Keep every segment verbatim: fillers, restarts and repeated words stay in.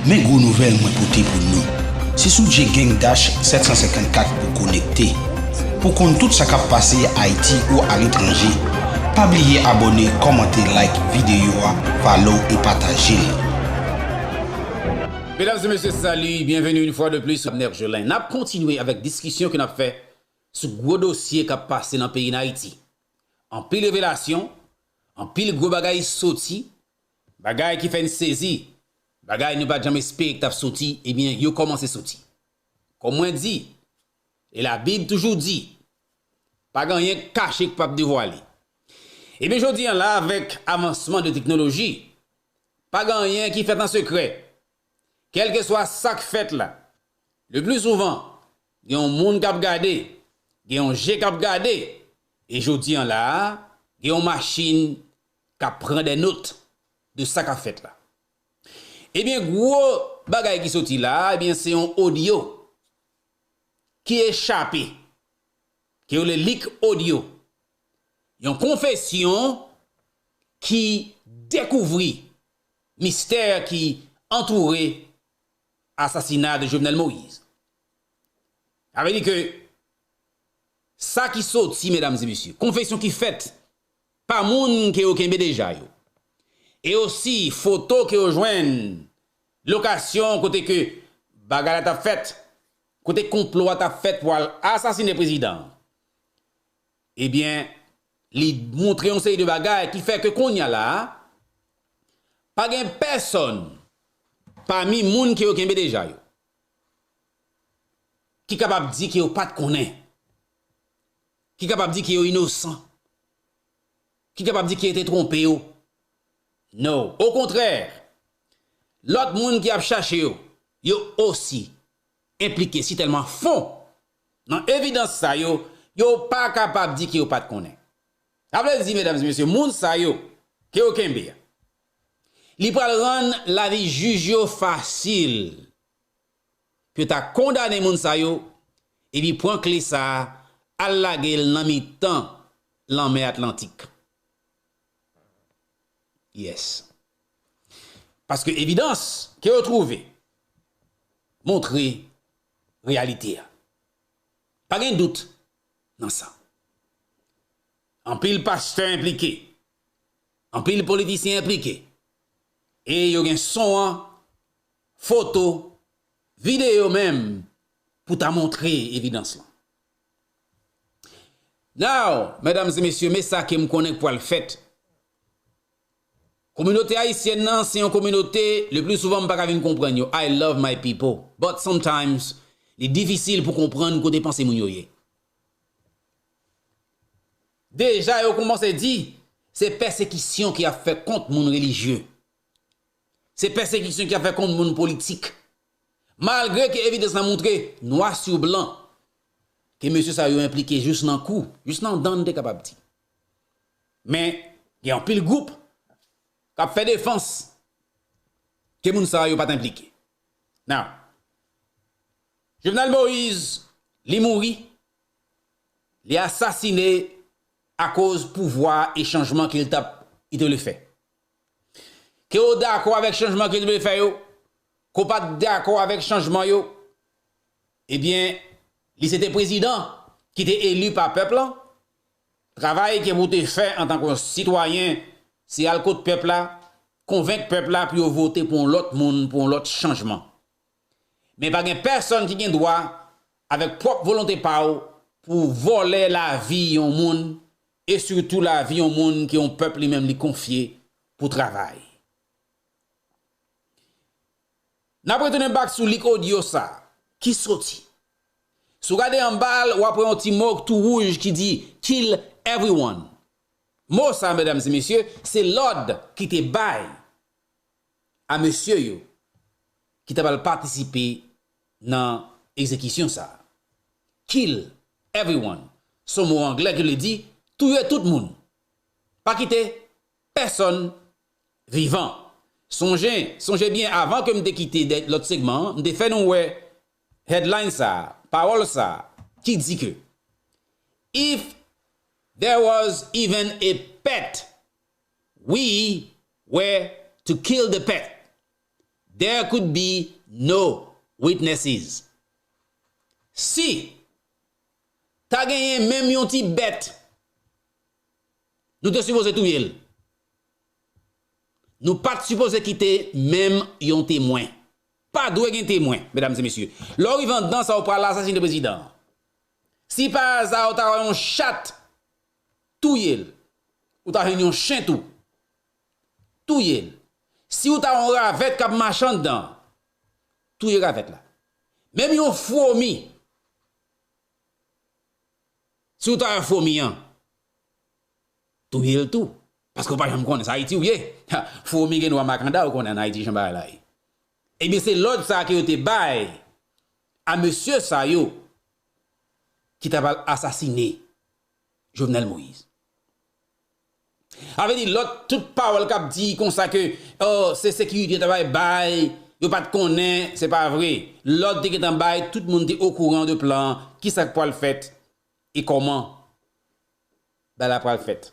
Men gwo nouvèl mwen pote pou nou. Se sou Djegeng Dash sèt san senkannkat pou konekte. Pou konn tout sa k ap pase Ayiti ou aletranje, pa bliye abòne, kòmante, like videyo a, follow e pataje l. Mesdames et messieurs, salut, bienvenue une fois de plus sur Nerjolin. N ap kontinye avèk diskisyon ke n ap fè sou gwo dosye k ap pase nan peyi n Ayiti. Anpil revelasyon, anpil gwo bagay soti, bagay ki fè n sezi, bagay nou pa t janm espere ki t ap soti, ebyen, yo kòmanse soti. Kòm mwen di, e Labib toujou di, pa gen anyen k kache k p ap devwale. Ebyen, jodi a la, avèk avansman de teknoloji, pa gen anyen ki fèt an sekrè. Kèlkeswa sa k fèt la, le pli souvan, gen yon moun k ap gade, gen yon je k ap gade, e jodi a la, gen yon machin k ap pran dè not de sa k ap fèt la. Ebyen, gwo bagay ki soti la, ebyen, se yon odyo ki echape, ke yo rele leak audio. Yon konfesyon ki dekouvri mistè ki antoure asasina de Jovenel Moïse. Sa vle di ke sa ki soti, medam e mesye, konfesyon ki fèt pa moun ke yo kenbe deja yo, e osi foto ke yo jwenn, lokasyon kote ke bagay la t ap fèt, kote konplo a t ap fèt pou al asasine prezidan an, ebyen, li montre yon seri de bagay ki fè ke kounye a la a, pa gen pèsonn pami moun ke yo kenbe deja yo ki kapab di ke yo pa t konnen, ki kapab di ke yo inosan, ki kapab di ke yo te twonpe yo. No. Okontrè, lòt moun ki ap chache yo, yo osi enplike sitèlman fon nan evidans sa yo, yo pa kapab di ke yo pa t konnen. Sa vle di, medam e mesye, moun sa yo ke yo kenbe a, li pral rann lavi jij yo fasil pou yo ta kondane moun sa yo, epi pran kle sa a, al lage l nan mitan lanmè Atlantik. Yes. Paske evidans ke yo twouve montre reyalite a. Pa gen dout nan sa. Anpil pastè enplike. Anpil politisyen enplike. E yo gen son an, foto, videyo menm pou ta montre evidans lan. Now, medam e mesye, men sa ke m konnen k pral fèt. Kominote ayisyèn nan, se yon kominote, le pli souvan m pa ka vin konprann yo. I love my people, but sometimes, li difisil pou konprann kote panse moun yo ye. Deja, yo kòmanse di, se pèsekisyon ki ap fè kont moun relijye. Se pèsekisyon ki ap fè kont moun politik. Malgre ke evidans la montre, nwa sou blan, ke mesye sa yo enplike jis nan kou, jis nan dan, n te kapab di. Men, gen anpil gwoup k ap fè defans ke moun sa yo pa t enplike. Now, Jovenel Moïse, li mouri, li asasine akoz pouvwa e chanjman ke l t ap, li te vle fè. Ke w dakò avèk chanjman ke l te vle fè yo, ke w pa t dakò avèk chanjman yo, ebyen, li se te prezidan ki te eli pa pèp lan. Travay ke pou te fè antanke yon sitwayen, se al kot pèp la, konvenk pèp la pou yo vote pou yon lòt moun, pou yon lòt chanjman. Men pa gen pèsonn ki gen dwa, avèk pwòp volonte pa w, pou w vòlè lavi yon moun, e sitou lavi yon moun ke yon pèp li menm li konfye pou travay. N ap retounen back sou leak audio sa a ki soti. Si w gade anba l, w ap wè yon ti mo tou wouj ki di "Kill everyone". Mo sa a, medam e mesye, se lòd ki te bay a mesye yo ki t ap al patisipe nan egzekisyon sa a. "Kill everyone". Se yon mo anglè ki vle di touye tout moun. Pa kite pèsonn vivan. Sonje, sonje byen, avan ke m te kite dè-, lòt segman an, m te fè nou wè headline sa a, pawòl sa a, ki di ke, "If there was even a pet, we were to kill the pet." There could be no witnesses. Si ta genyen menm yon ti bèt, nou te sipoze touye l. Nou pa t sipoze kite menm yon temwen. Pa dwe gen temwen, medam e mesye. Lè w rive anndan sa, ou pral asasine prezidan an. Si pa aza ou ta wè yon chat, touye l. Ou ta jwenn yon chen tou, touye l. Si ou ta wè yon ravèt k ap mache anndan, touye ravèt la. Menm yon fwomi, si ou ta wè fwomi an, touye l tou. Paske ou pa janm konnen, se Ayiti ou ye. Ha, fwomi gen dwa makanda, ou konnen ann Ayiti jan bagay la ye. Ebyen, se lòd sa a ke yo te bay a mesye sa yo ki ta pral asasine Jovenel Moïse. Sa vle di lòt tout pawòl k ap di konsa ke, oh, se sekirite ta bay bay, yo pa t konnen, se pa vre. Lòd te gentan bay, tout moun te okouran de plan, kisa k pral fèt e kòman bagay la pral fèt.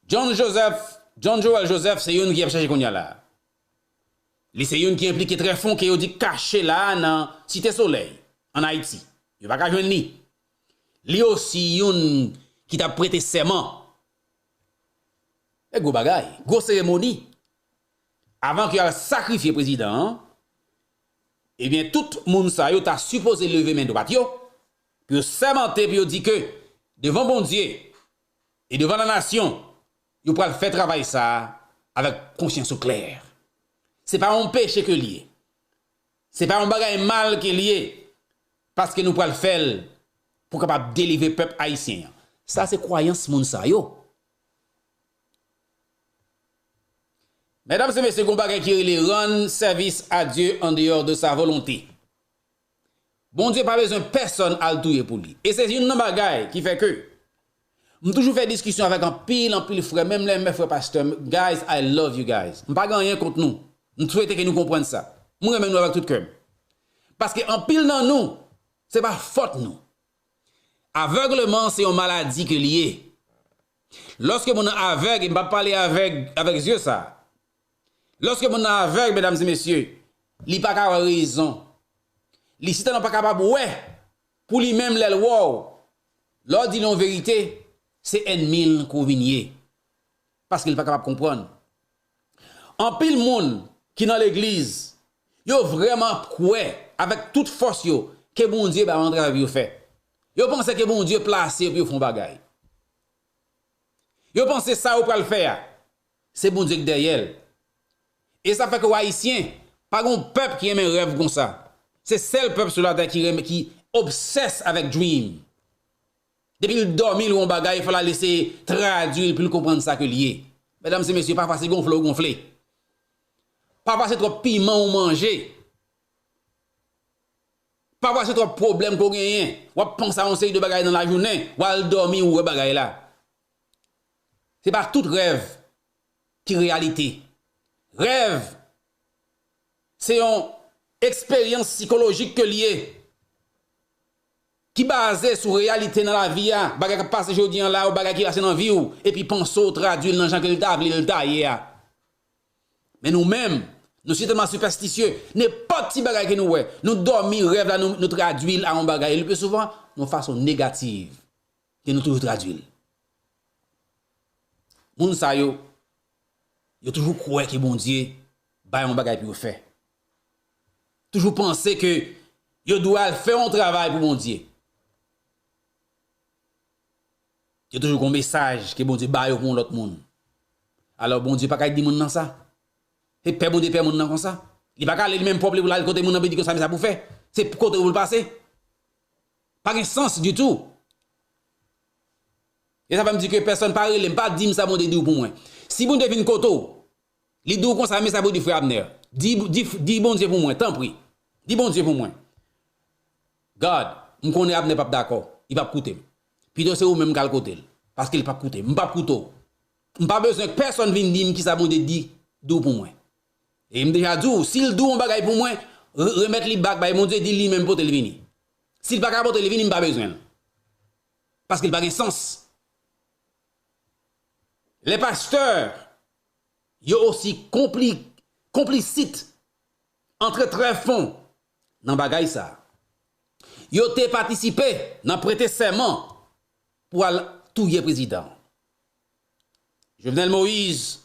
John Joseph, John Joel Joseph se youn ki ap chache kounye a la. Li se youn ki enplike trè fon ke yo di kache la a nan Site Solèy, ann Ayiti. Yo pa ka jwenn li. Li osi youn ki t ap prete sèman. E gwo bagay, gwo seremoni. Avan ke y al sakrifye prezidan an, ebyen, tout moun sa yo ta sipoze leve men dwat yo, pou yo sèmante, pou yo di ke, devan Bondye e devan lanasyon, yo pral fè travay sa a avèk konsyans ou klè. Se pa yon peche ke l ye. Se pa yon bagay mal ke l ye, paske nou pral fè l pou kapab delivre pèp ayisyen an. Sa se kwayans moun sa yo. Medam e mesye, gon bagay ki rele rendre service à Dieu en dehors de sa volonté. Bondye pa bezwen pèsonn al touye pou li. E se youn nan bagay ki fè ke m toujou fè diskisyon avèk anpil, anpil frè, menm lè m frè pastè, guys, I love you guys. M pa gen anyen kont nou. M swete ke nou konprann sa. M renmen nou avèk tout kè m. Paske anpil nan nou, se pa fòt nou. Avègleman se yon maladi ke li ye. Lòske moun nan avèg, e m p ap pale avèg avèk zye sa. Lòske moun nan avèg, medam e mesye, li pa ka wè rezon. Li sitèlman pa kapab wè pou li menm lè l wè w. Lè w di l yon verite, se ènmi l ke w vin ye. Paske li pa kapab konprann. Anpil moun ki nan legliz, yo vrèman kwè avèk tout fòs yo ke Bondye ba yo yon travay pou yo fè. Yo panse ke Bondye plase yo pou yo fè yon bagay. Yo panse sa yo pral fè a, se Bondye k dèyè l. E sa fè ke w Ayisyen, pa gen yon pèp ki renmen rèv konsa. Se sèl pèp sou latè ki renmen, ki obsès avèk dream. Depi l dòmi, l wè yon bagay, fò l al eseye tradui l pou l konprann sa ke l ye. Medam e mesye, pafwa se gonfle w gonfle. Pafwa se twòp piman ou manje. Pafwa se twòp pwoblèm ke w genyen. W ap panse a yon seri de bagay nan lajounen, w al dòmi, ou wè bagay la. Se pa tout rèv ki reyalite. Rèv, se yon eksperyans sikolojik ke l ye, ki baze sou reyalite nan lavi a, bagay k ap pase jodi a la, ou bagay ki pase nan vi w, epi panse w tradui l nan jan ke l ta vle l ta ye a. Men nou menm, nou si tèlman sipèstisye, nenpòt ti bagay ke nou wè, nou dòmi, rèv la, nou, nou tradui l a yon bagay. E le pli souvan, yon fason negatif ke nou toujou tradui l. Moun sa yo, yo toujou kwè ke Bondye bay yon bagay pou yo fè. Toujou panse ke yo dwe al fè yon travay pou Bondye. Yo toujou gon mesaj ke Bondye ba yo pou yon lòt moun. Alò, Bondye pa ka di moun nan sa. Se pè Bondye pè moun nan konsa. Li pa ka ale li menm pwòp li pou l al kote moun nan pou li di konsa men sa pou fè. Se kote pou l pase. Pa gen sans ditou. E sa fè m di ke pèsonn pa rele m, pa di m sa Bondye di w pou mwen. Si Bondye vin kote w, li di w konsa, men sa pou di frè Abner. Di, di, di Bondye pou mwen, tanpri. Di Bondye pou mwen. God, m konnen Abner p ap dakò, li p ap koute m. Pito se ou menm k al kote l, paske li p ap koute m. M p ap koute w. M pa bezwen pèsonn vin di m kisa Bondye di, di w pou mwen. E m deja di w, si l di w yon bagay pou mwen, re- remèt li back bay Bondye, di li menm pote l vini. Si l pa ka pote l vini, m pa bezwen l. Paske l pa gen sans. Lè pastè yo osi konpli, konplisit antre trè fon nan bagay sa a. Yo te patisipe nan prete sèman pou al touye prezidan. Jovenel Moïse,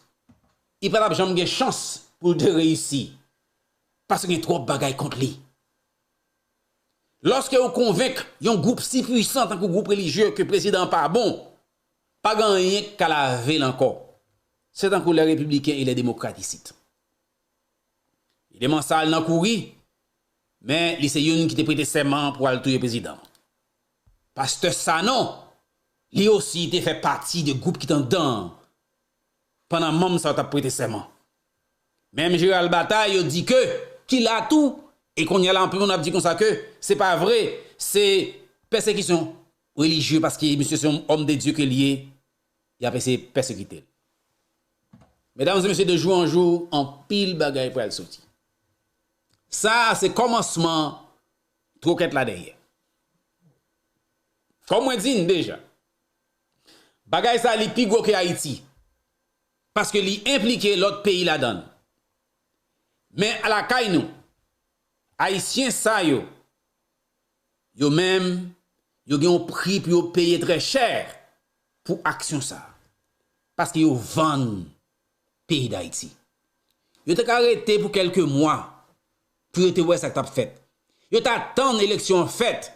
li pa t ap janm gen chans pou l te reyisi, paske gen twòp bagay kont li. Lòske ou konvenk yon gwoup si pwisan tankou gwoup relijye ke prezidan an pa bon, pa gen anyen k ka lave l ankò. Se tankou les républicains et les démocrates isit. Li te mansa al nan kouri, men li se youn ki te prete sèman pou al touye prezidan. Pastè Sanon, li osi te fè pati de gwoup ki t anndan an, pandan manm sa yo t ap prete sèman. Menm Jeneral Batay, yo di ke, ki la tou, e kounye a la, anpil moun ap di konsa ke, se pa vre, se pèsekisyon relijye, paske misye se yon òm de Dye ke l ye, y ap eseye pèsekite l. Medam e mesye, de jou an jou, anpil bagay pral soti. Sa a se kòmansman twokèt la dèyè. Kòm mwen di n deja, bagay sa a li pi gwo ke Ayiti, paske li enplike lòt peyi ladan l. Men lakay nou, Ayisyen sa yo, yo menm, yo gen yon pri pou yo peye trè chè pou aksyon sa a. Paske yo vann peyi Dayiti. Yo te ka rete pou kèlke mwa pou yo te wè sa k t ap fèt. Yo t ap tann eleksyon an fèt,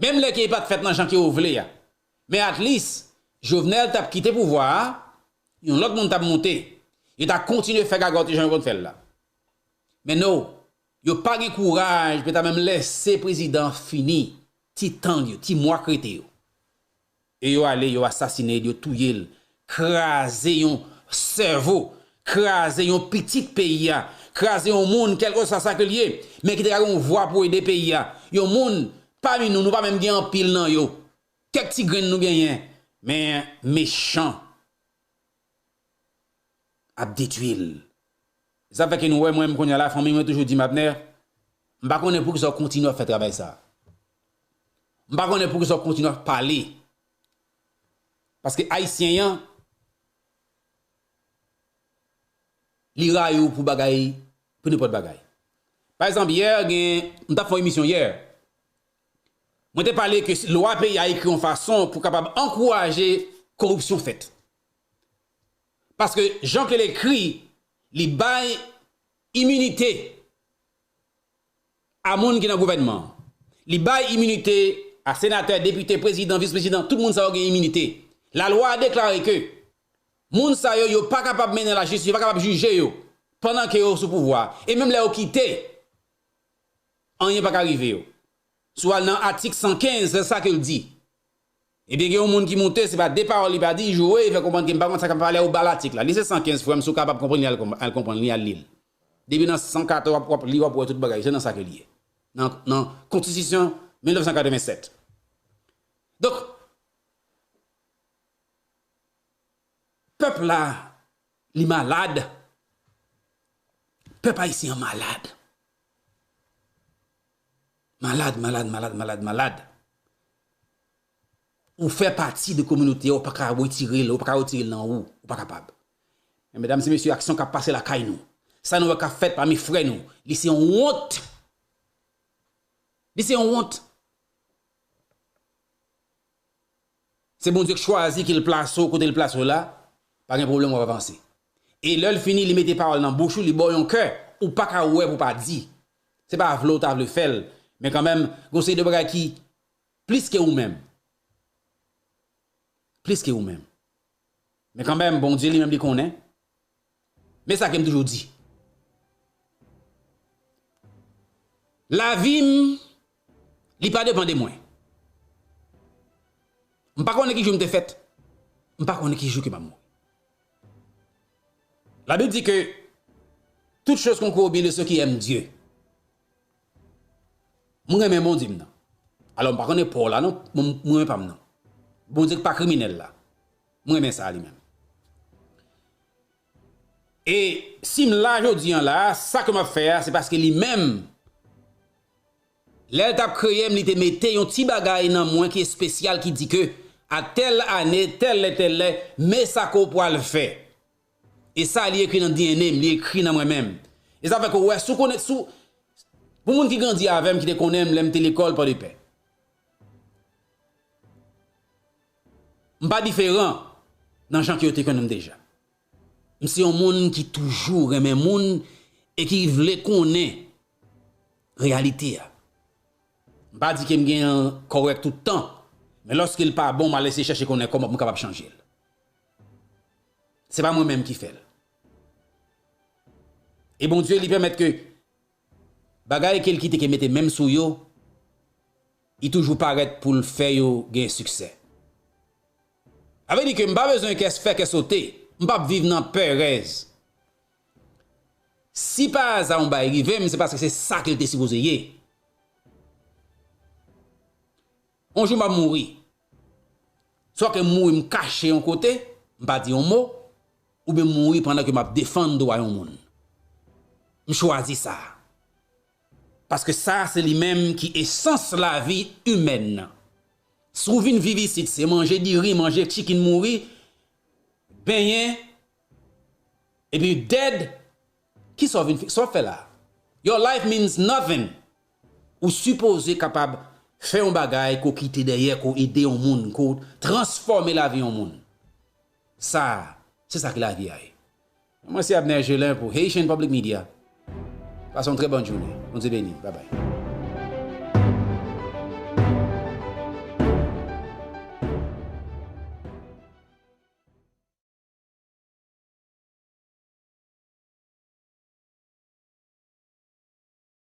menm lè ke li pa t fèt nan jan ke yo vle a. Men at least, Jovenel t ap kite pouvwa a, yon lòt moun t ap monte. Yo t ap kontinye fè gagòt jan yo konn fè l la. Men no, yo pa gen kouraj pou yo ta menm lèse prezidan an fini ti tan l yo, ti mwa k rete yo. E yo ale, yo asasine l, yo touye l, kraze yon sèvo, kraze yon pitit peyi a, kraze yon moun, kèlkeswa sa ke l ye, men ki te ka gen yon vwa pou ede peyi a. Yon moun pami nou, nou pa menm gen anpil nan yo. Kèk ti grenn nou genyen, men mechan ap detwi l. Sa fè ke nou wè, mwen menm kounye a la, fanmi mwen toujou di m, Abner, m pa konnen poukisa w kontinye ap fè travay sa a. M pa konnen poukisa w kontinye ap pale. Paske Ayisyen an, li rayi w pou bagay, pou nenpòt bagay. Pa egzanp, yè, gen, m t ap fè yon emisyon yè. Mwen te pale ke lwa peyi a ekri yon fason pou kapab ankouraje koripsyon fèt. Paske jan ke l ekri, li bay iminite a moun ki nan gouvènman an. Li bay iminite a senatè, depite, prezidan, vis prezidan, tout moun sa yo gen iminite. Lalwa a deklare ke moun sa yo, yo pa kapab mennen lajistis, yo pa kapab jije yo pandan ke yo sou pouvwa a. E menm lè yo kite, anyen pa ka rive yo. Si w al nan atik san kenz, se sa ke l di. Ebyen, gen yon moun ki moute, se pa de pawòl li pa di, joure, fè konprann ke m pa konn sa k ap pale, ou ba l atik la. Li se san kenz, frè m, si w kapab konprann li, al konp-, al konprann li, al li l. Depi nan san katòz, w ap, w ap li, w ap wè tout bagay, se nan sa ke li ye. Nan, nan Konstitisyon mil nèf san katrevennsèt. Donk, pèp la, li malad. Pèp ayisyen an malad. Malad, malad, malad, malad, malad. Ou fè pati de kominote a, ou pa ka retire l, ou pa ka retire l nan ou, ou pa kapab. Men medam e mesye, aksyon k ap pase lakay nou, sa nou wè k ap fèt pami frè nou, li se yon wont. Li se yon wont. Se Bondye k chwazi ki l plase w kote l plase w la, pa gen pwoblèm, w ap avanse. E lè l fini, li mete pawòl nan bouch ou, li ba w yon kè, ou pa ka wè pou pa di. Se pa vle w ta vle fè l, men kanmenm, gen yon seri de bagay ki plis ke ou menm. Plis ke ou menm. Men kanmenm, Bondye li menm li konnen. Men sa ke m toujou di. Lavi m, li pa depann de mwen. M pa konnen ki jou m te fèt. M pa konnen ki jou ke m ap mouri. Labib di ke toutes choses concourent au bien de ceux qui aiment Dieu. Mwen renmen Bondye m nan. Alò, m pa konnen pa w la non, mwen, mwen renmen pa m nan. Bondye k pa kriminèl la. Mwen renmen sa li menm. E si m la jodi an la, sa ke m ap fè a, se paske li menm, lè l t ap kreye m, li te mete yon ti bagay nan mwen ki espesyal, ki di ke a tèl ane, tèl lè, tèl lè, men sa ke w pral fè. E sa, li ekri nan D N A m, li ekri nan mwen menm. E sa fè ke w wè, si w konnen, si w, Pou moun ki grandi avè m, ki te konnen m lè m te lekòl Pòdepè, m pa diferan nan jan ke yo te konnen m deja. M se yon moun ki toujou renmen moun e ki vle konnen reyalite a. M pa di ke m gen kòrèk tout tan, men lòske l pa bon, m al eseye chèche konnen kòman pou m kapab chanje l. Se pa mwen menm ki fè l. E Bondye, li pèmèt ke bagay ke l kite ke mete men m sou yo, li toujou parèt pou l fè yo gen siksè. Sa vle di ke m pa bezwen kè, fè kè sote. M p ap viv nan pèrèz. Si pa aza yon bagay rive m, se paske se sa ke l te sipoze ye. Yon jou m ap mouri. Swa ke m mouri, m kache yon kote, m pa di yon mo, oubyen m mouri pandan ke m ap defann dwa yon moun. M chwazi sa. Paske sa se li menm ki esans lavi imèn nan. Si w vin viv isit, se manje diri, manje chicken mouri, benyen, epi dead, kisa w vin fè, sa w ap fè la? Your life means nothing. Ou sipoze kapab fè yon bagay ke w kite dèyè, ke w ede yon moun, ke w transfòme lavi yon moun. Sa, se sa ki lavi a ye. Mwen se Abner Gelin pou Haitian Public Media. Pase yon trè bòn jounen. Bondye beni. Babay.